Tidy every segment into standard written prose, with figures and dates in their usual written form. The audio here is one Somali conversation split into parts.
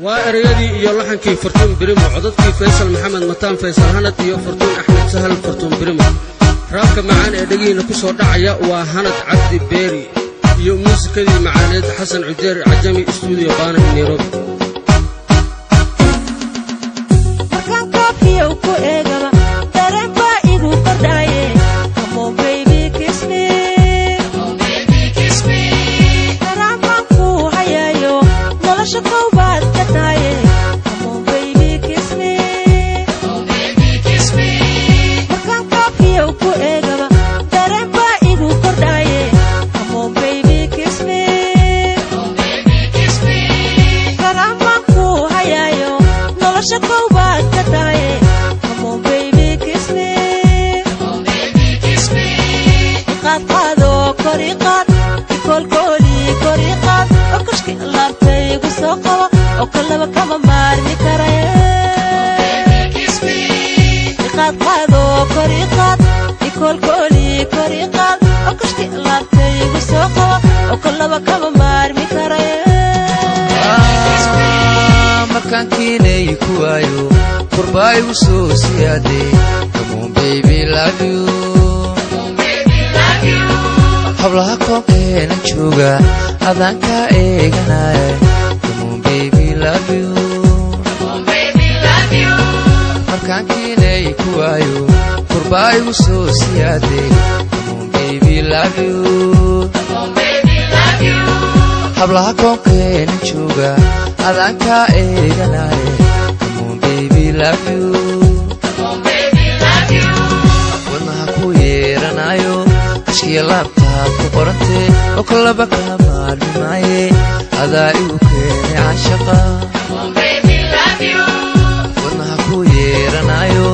Waa ereyadii iyo laxankii Fartuun Birimo, codadkii Faysal Maxamed Mataan, Faysal Hanad, iyo Fartuun Axmed Sahal, Fartuun Birimo. Raabka macaan ee dhegihiina ku soo dhacaya waa Hanad Cabdi Beeri iyo muusikadii macaaneed Xasan Cujeer Cajami, stuudiyo Baana, Nairobi. Markaan koofiyow ku eegaba, dareen baa igu kordhaye. Come on, baby, kiss me. Daraan baan kuu hayayo, nolosha kowbaad ka tahaye. Come on, baby, kiss me. Markaan koofiyow ku eegaba, dareen baa igu kordhaye. Come on, baby, kiss me. Daraan baan kuu hayayo, nolosha kowbaad ka tahaye. Come on, baby, kiss me. Iqaadqaado, kor iqaad, ikoolkooli, kor iqaad, oo kashki laabtay igu soo qaba, oo kalaba kama maarmi karaye. Iqaadqaado, kor iqaad, ikoolkooli, kor iqaad, oo kashki laabtay igu soo qaba, oo kalaba kama maarmi karaye. Markaan keenay ku waayo, qurbaa igu soo siyaadee. Come on, baby, love you. Hablaha koonkeena jooga adaan kaa eeganaya. Come on, baby, love you. Markaan keenay ku waayo, qurbaa igu soo siyaadee. Come on, baby, love you. Hablaha koonkeena jooga adaan kaa eeganaya. Come on, baby, love you. Wadnaha ku yeeranayo, kashkiya laabtaad ku qorantee, oo kalaba kaa maarmi maaye. Adaa igu keenay caashaqa. Wadnaha ku yeeranayo,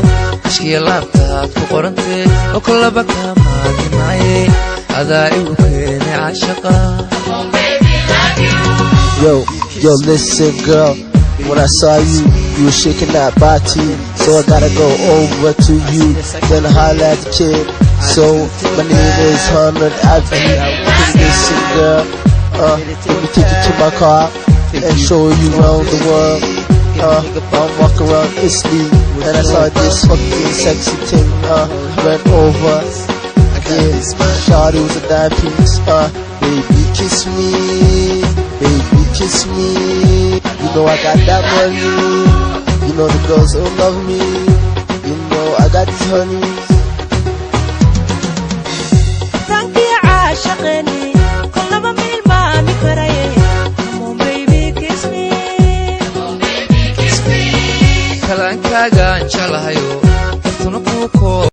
kashkiya laabtaad ku qorantee, oo kalaba kaa maarmi maaye. Adaa igu keenay caashaqa. Yo, yo, listen, girl. When I saw you, you were shaking that body. So I gotta go over to you, then holla at the kid. So my name is Hunter Abdi. Listen, girl. Let me take you to my car and show you around the world. I'm walking around Italy and I saw this fucking sexy thing. Went over. Yeah, shawty was a dime piece. Baby, kiss me, baby, kiss me. You know I got that money. You know the girls don't love me. You know I got these honeys. Tankii caashaqeeni kolnaba ma ilmaami karaye. Come on, baby, kiss me. Kalaankaagaan jeclahayo, kartuna kuu koo